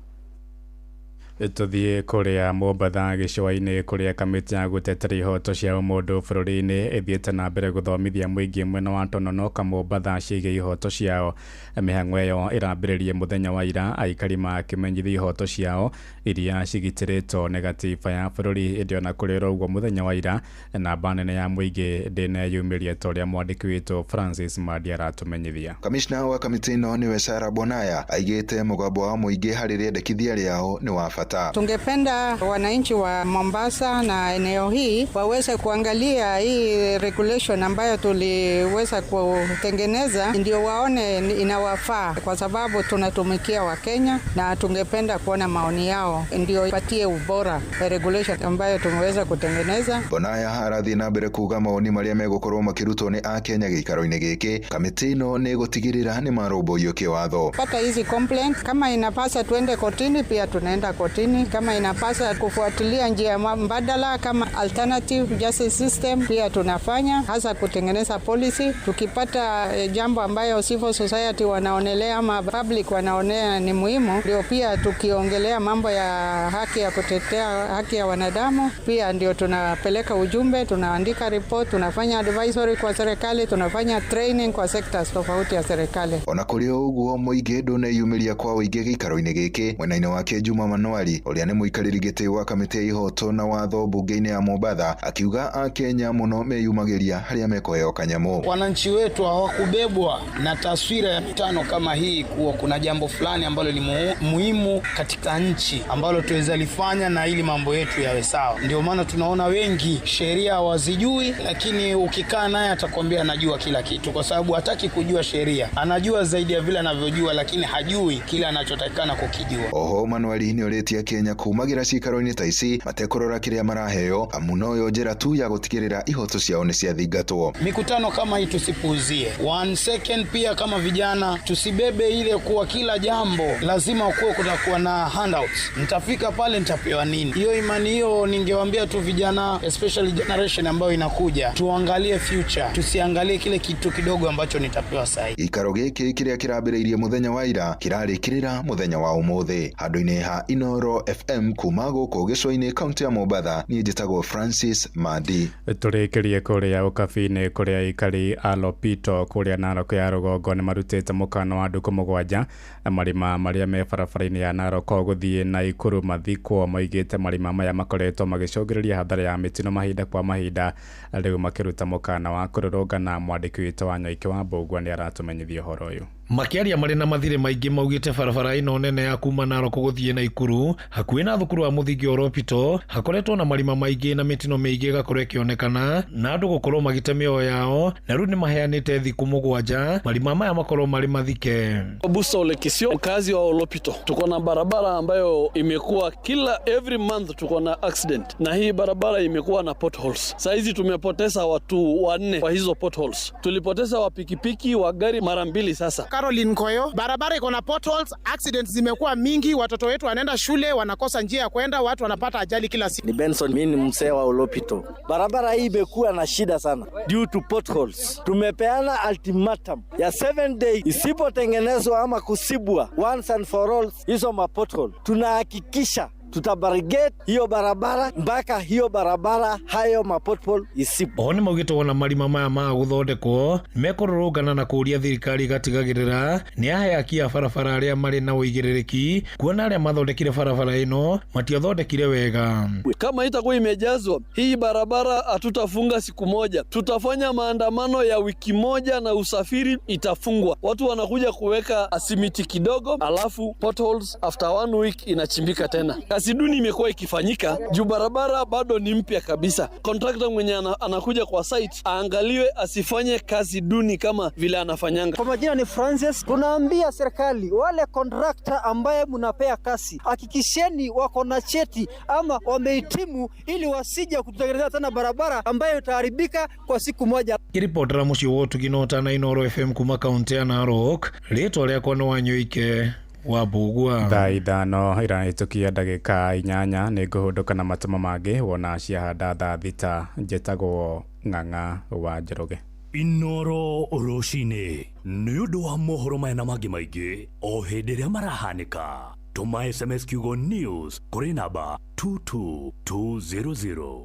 Tũthiĩ kũrĩa Mombatha gĩcũa-inĩ kũrĩa kamĩtĩ ya gũtetera ihoto cia ũmũndũ bũrũri-inĩ ĩthiĩte na mbere gũthomithia mũingĩ mwena wa Tononoka Mombatha ciĩgiĩ ihoto ciao. Mĩhang'o ĩyo ĩrambĩrĩrie mũthenya wa ira aikari makĩmenyithio ihoto ciao iria cigitĩrĩtwo nĩ gatiba ya bũrũri. Ĩndĩ ona kũrĩ oro ũguo mũthenya wa ira namba nene ya mũingĩ ndĩneyumĩria ta ũrĩa mwandĩki witũ Francis Mandi aratũmenyithia. Kamishna wa kamĩtĩ ĩno nĩwe Sarah Bonaya aigĩte mũgambo wa mũingĩ harĩ rĩendekithia rĩao nĩ wa bata. Tungependa wananchi wa Mombasa na eneo hii waweze kuangalia hii regulation ambayo tuliweza kutengeneza, ndio waone inawafaa, kwa sababu tunatumikia Wakenya na tungependa kuona maoni yao ndio ipatie ubora regulation ambayo tumeweza kutengeneza. Bonaya arathiĩ na mbere kuga mawoni marĩa megũkorwo makĩrutwo nĩ Akenya gĩikaro-inĩ gĩkĩ kamĩtĩ ĩno nĩ ĩgũtigĩrĩra nĩ marũmbũiyo kĩwatho. Pata hizi complaint, kama inapasa tuende kotini pia tunaenda kotini, kama inapasa kufuatilia njia mbadala kama alternative justice system pia tunafanya, hasa kutengeneza policy. Tukipata jambo ambayo civil society wanaonelea ama public wanaonea ni muhimu, ndio pia tukiongelea mambo ya haki ya kutetea haki ya wanadamu pia ndio tunapeleka ujumbe, tunaandika report, tunafanya advisory kwa serikali, tunafanya training kwa sectors tofauti ya serikali. Ona kũrĩ o ũguo mũingĩ ndũneyumĩria kwa ũingĩ gĩikaro-inĩ gĩkĩ. Mwena-inĩ wake Juma Manuari ũrĩa nĩ mũikarĩri gĩtĩ wa kamĩtĩ ya ihoto na watho bunge-inĩ ya Mombatha akiuga Akenya mũno meyumagĩria harĩa mekũheo kanyamũ. Wananchi wetu hawakubebwa na taswira ya mitano kama hii kuwa kuna jambo fulani ambalo ni muhimu katika nchi ambalo tuweza lifanya na ili mambo yetu yawe sawa. Ndio maana tunaona wengi sheria hawazijui, lakini ukikaa naye atakwambia anajua kila kitu, kwa sababu hataki kujua sheria. Anajua zaidi ya vile anavyojua, lakini hajui kile anachotakikana kukijua. Oho Manuari nĩ orĩtie Kenya kumagĩra cikaro-inĩ ta ici matekũrora kĩrĩa maraheo, amu noyo njĩra tu ya gũtigĩrĩra ihoto ciao nĩ ciathingatwo. Mikutano kama hii tusipuuzie. One second, pia kama vijana tusibebe ile kuwa kila jambo lazima kuwe kutakuwa na handouts. Nitafika pale nitapewa nini? Hiyo imani hiyo ningewaambia tu vijana, especially generation ambayo inakuja, tuangalie future, tusiangalie kile kitu kidogo ambacho nitapewa sasa. Gĩikaro gĩkĩ kĩrĩa kĩrambĩrĩirie mũthenya wa ira kĩrarĩkĩrĩra mũthenya wa ũmũthĩ. Handũ-inĩ ha Inoro FM kuma gũkũ gĩcũa-inĩ kaunti ya Mombatha, niĩ njĩtagwo Francis Mandi. Tũrĩkĩrie kũrĩa Ũkabi-inĩ kũrĩa aikari a Lopito kũrĩa Narok ya rũgongo nĩ marutĩte mũkana wa ndukũ 7 marima marĩa me barabara-inĩ ya Narok gũthiĩ Naikuru mathikwo. Moigĩte marima maya makoretwo magĩcũngĩrĩria hathara ya mĩtino mahinda kwa mahinda, rĩu makĩruta mũkana wa kũrũrũngana. Mwandĩki witũ wa Nyoike wa Mbũgua nĩ aratũmenyithia ũhoro ũyũ. Makĩaria marĩ na mathirĩ maingĩ maugĩte barabara ĩno nene ya kuma Narok gũthiĩ Naikuru hakuhĩ na thukuru wa mũthingi wa Oropito hakoretwo na marima maingĩ na mĩtino mĩingĩ ĩgakorwo ĩkĩonekana na andũ gũkorwo magĩte mĩoyo yao, na rĩu nĩ maheanĩte thikũ 7 marima maya makorwo marĩ mathike. Busa Olekisio, mkazi wa Olopito, tuko na barabara ambayo imekuwa kila every month tuko na accident, na hii barabara imekuwa na potholes. Saa hizi tumepoteza watu 4 kwa hizo potholes. Tulipoteza wa pikipiki, wa gari mara 2 sasa. Caroline Koyo, barabara iko na potholes, accidents zimekuwa mingi, watoto wetu wanaenda shule wanakosa njia ya kwenda, watu wanapata ajali kila siku. Ni Benson, mimi ni mzee wa Olopito. Barabara hii imekuwa na shida sana due to potholes. Tumepeana ultimatum ya 7 days, isipotengenezwa ama kusibwa once and for all hizo ma pothole, tunahakikisha tutabarricade hiyo barabara mpaka hiyo barabara hayo mapothole isipo. Oho nĩ maugĩte wona marima maya ma gũthondekwo mekũrũrũngana na kũũria thirikari ĩgatigagĩrĩra nĩ yahe aki a barabara arĩa marĩ na ũigĩrĩrĩki, kuona arĩa mathondekire barabara ĩno matiathondekire wega. Kama itakuwa imejazwa hii barabara hatutafunga siku moja, tutafanya maandamano ya wiki moja na usafiri itafungwa. Watu wanakuja kuweka simiti kidogo, alafu potholes after 1 week inachimbika tena. Kazi duni imekuwa ikifanyika juu barabara bado ni mpya kabisa. Contractor mwenye anakuja kwa site aangaliwe asifanye kazi duni kama vile anafanyanga. Kwa majina ni Francis. Tunaambia serikali wale contractor ambaye mnapea kazi, hakikisheni wako na cheti ama wamehitimu, ili wasije kututengenezea tena barabara ambayo itaharibika kwa siku moja. Kiripotera mũciĩ wa ũtugi na ũtana Inoro FM kuma kaunti ya Narok, rĩtwa rĩakwa nĩ Wanyoike wa Mbũgua. Thaa 5 irahĩtũkia ndagĩka 8 nĩ ngũhũndũka na matũma mangĩ wona ciahanda thaa 6. Njĩtagwo Ng'ang'a wa Njoroge. Inoro rũcinĩ nĩ ũndũ wa mohoro maya na mangĩ maingĩ o hĩndĩ ĩrĩa marahanĩka. Tũma SMS kiugo news kũrĩ namba 22200.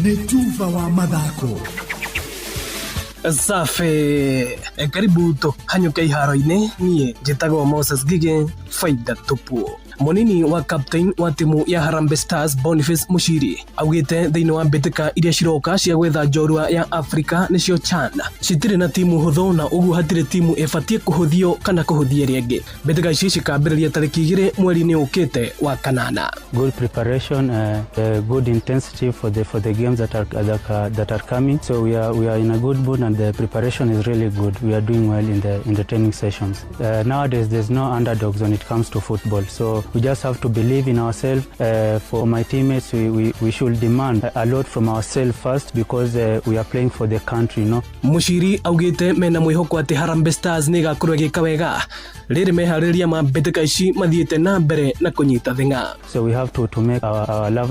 Nĩ tuba wa mathako. Safi, karibu tũhanyũke iharo-inĩ. Niĩ njĩtagwo Moses Ngigĩ, faida tupu. Mũnini wa captain wa timu ya Harambee Stars Boniface Mushiri augĩte thĩinĩ wa mbĩtĩka iria ciroka cia gwetha njorua ya Afrika nĩcio CHAN citirĩ na timu hũthũ, na ũguo hatirĩ timu ĩbatiĩ kũhũthio kana kũhũthia ĩrĩa ĩngĩ. Mbĩtĩka ici cikambĩrĩria tarĩki 2 mweri-inĩ ũkĩte wa kanana. Good preparation, good intensity for the games that are coming. So we are in a good mood and the preparation is really good. We are doing well in the training sessions. Nowadays there's no underdogs when it comes to football. So we just have to believe in ourselves. For my teammates, we should demand a lot from ourselves first because we are playing for the country. Mushiri augĩte mena mwĩhoko atĩ Harambee Stars nĩ ĩgakorwo ĩgĩka wega rĩrĩ meharĩrĩria ma mbĩtĩka ici mathiĩte na mbere na kũnyita thing'a. So we have to make our loved